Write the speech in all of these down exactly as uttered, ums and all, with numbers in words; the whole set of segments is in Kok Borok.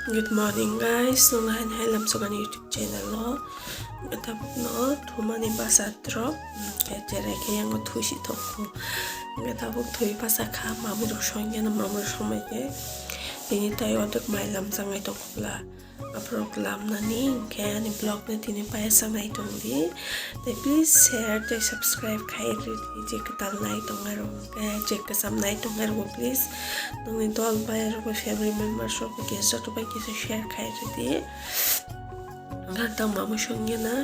Good morning guys, nung hai hai lamsok ani YouTube channel o. Tabuk no thumani basa drop, ke chere ke yang thui si thok. Tabuk thui basa kha, mamui rok songya na mamui rok somai ke. Tini tai odok mai lamsang ai tong khula. Aphuru lamnani hwnkhe ani vlog no tini paiya sanai tongdi. Tei please share tei subscribe khai rwdi, je kwtal nai tongnai rok hwnkhe, je kwcham nai tongnai rok please nongni dol bai rok bai family members rok bai kisa joto bai kisa share khai rwdi. Hwnkhe ang tang mamui songya na,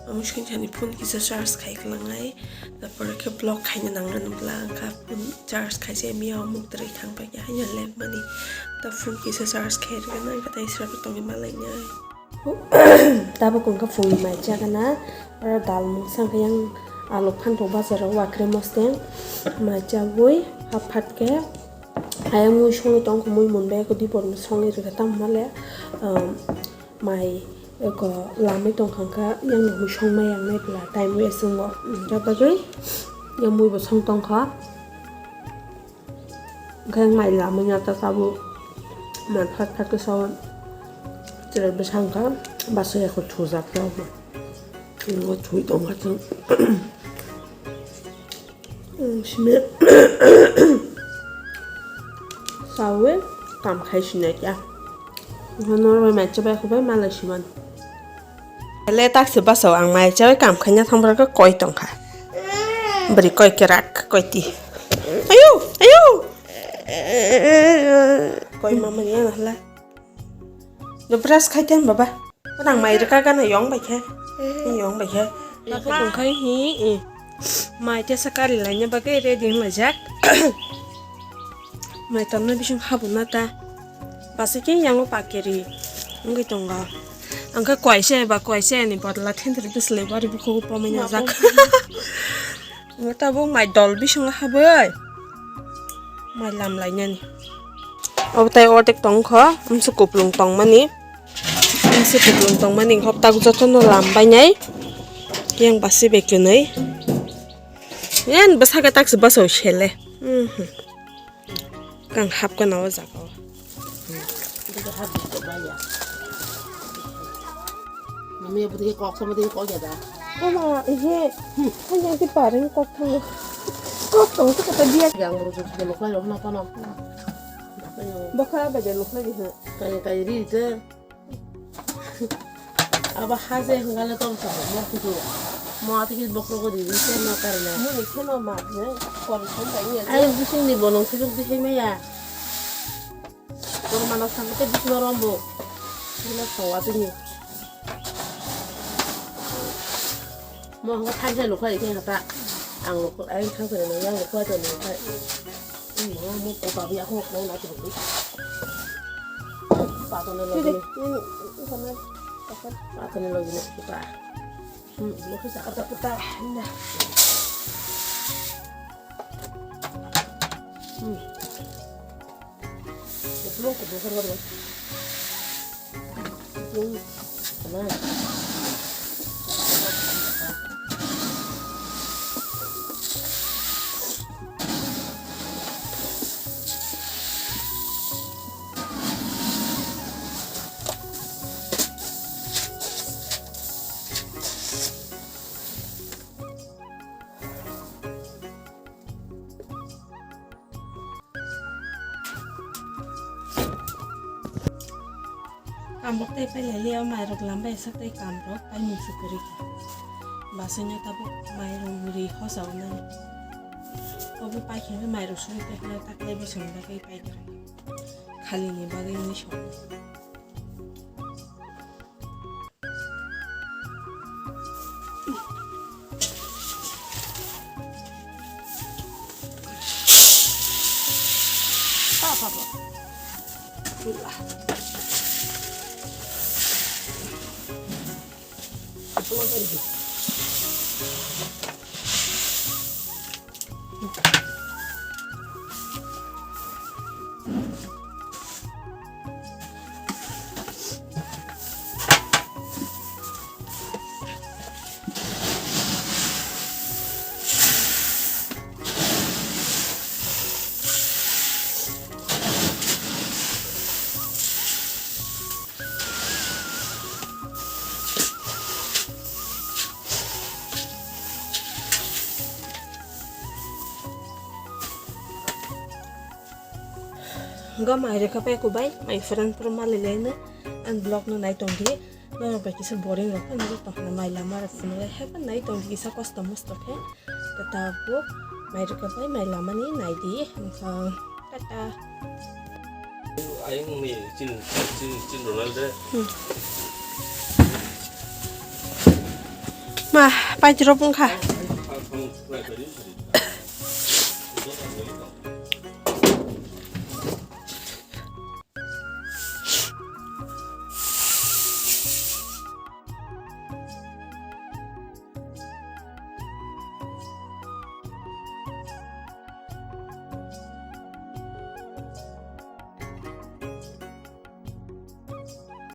mamui songya ni phone kisa charge khai kwlangnai. Tarpore khe vlog khaina nangmani bwla wngkha phone charge khaisa miya o muk twrwi thang paikha haino lepmani. Ta phone kisa charge khai rwgana wngkha tai srabo tongwi malainai. Tabuk wngkha phungni mai chakana, oro dal mungsa wngkha yang alu phantok bazaro wakre mosteng mai chabwi haphat khe ayang mui songwi tongkha mui munbai khe diborno songwi rwkha tamo hwnle, um, Mai eko lamwi tongkha kha, yang mui songmai yang nai pla time waste wngo. Hwnkhe bagwi yang mui bo song tongkha. Hwnkhe yang mai lamwi ya ta tabuk man phat phat khe sao. Chwrai bwsa wngkha, basa eko thujak ya bo. Wngo thui tongkha chwng. Simi sawi kam khai sinai kya. Noroi mai chabai khubai malai siman. Le tak se basao ang mai chabai kam khaina thang bwrwk koi tongkha. Bwrwi koi kwrak koi ti. Ayo, ayo. Koi mama ni ana hala. No brush khai ten baba. Nang mai rwkha gana yong bai khe. Yong bai khe. Bakla khai hi. Mai tesa kari laina bagwi ready wng laijak. Mai tamna bising habuna ta. Basa khe yango pakeri wngwi tongo. Ang khe kwaisa ba kwaisa ni bodol thentwrwi bwswlwi bari bukhugo pomai najak. Tabuk mai dol bisingo habwi mai lam lainani. Obo tai ordek tongkha, amsa kuplung tongmani. Amsa kuplung tongmani hopta jotono lam bainai. Yang basi bai kwnwi. Yan bwsakhe taksa bwsao sele. Mhm. Kang hap kana o jaga o. Mami, apa tadi kok sama tadi kok ya dah? Mama, ihe. Hanya di paring kok thango. Kok tong tu kata dia. Yang baru tu belok lagi, kenapa, kenapa? Baka baja lok lagi ha. Kayak, kayak di itu. Aba haje hwnkhe le tong tong mo kudu. Mo ati ki bokhrogo di di se ma karne. Mo ni kheno ma ne kon kon ta iya. Ai bising ni bolong sujung di hai maya. Kon mana sampe te bising rombo. Ina sawa tu ni. Mo hwnkhe thansa lukhlai khe hata. Ang lukhlai, ang thansa ni yang lukhlai to ni khai. Mo mo ko ba ya ko ko na to ni. Patani logi ni. Patani logi ni kita. Hmm, mo kisa kata kata. Nah. Hmm. Belum kudu kan baru. Belum. Tenang. Kamrok tei pailai liya, mairok lambai sak tei kamrok pai mungsa kwrwi kha. Basino tabuk mairok ri hosa wngnai. Obo pai khe mairok suri tei taklai bwswkni bagwi pai kwrwi. Khalini bagwi wngwi song. Wngkha mai rwkha pai kubai, mai phrang phuru malai laino. Ang vlog no nai tongdi. Norok bai kisa boring rok phano tong hwnwi mai lama rok phunukle haiphano nai tongdi kisa kosto mosto khe. Tabuk mai rwkha pai mai lamani naidi. Wngkha tata. Ayang ni chin chin chin Ronaldo. Ma, painti rok wngkha.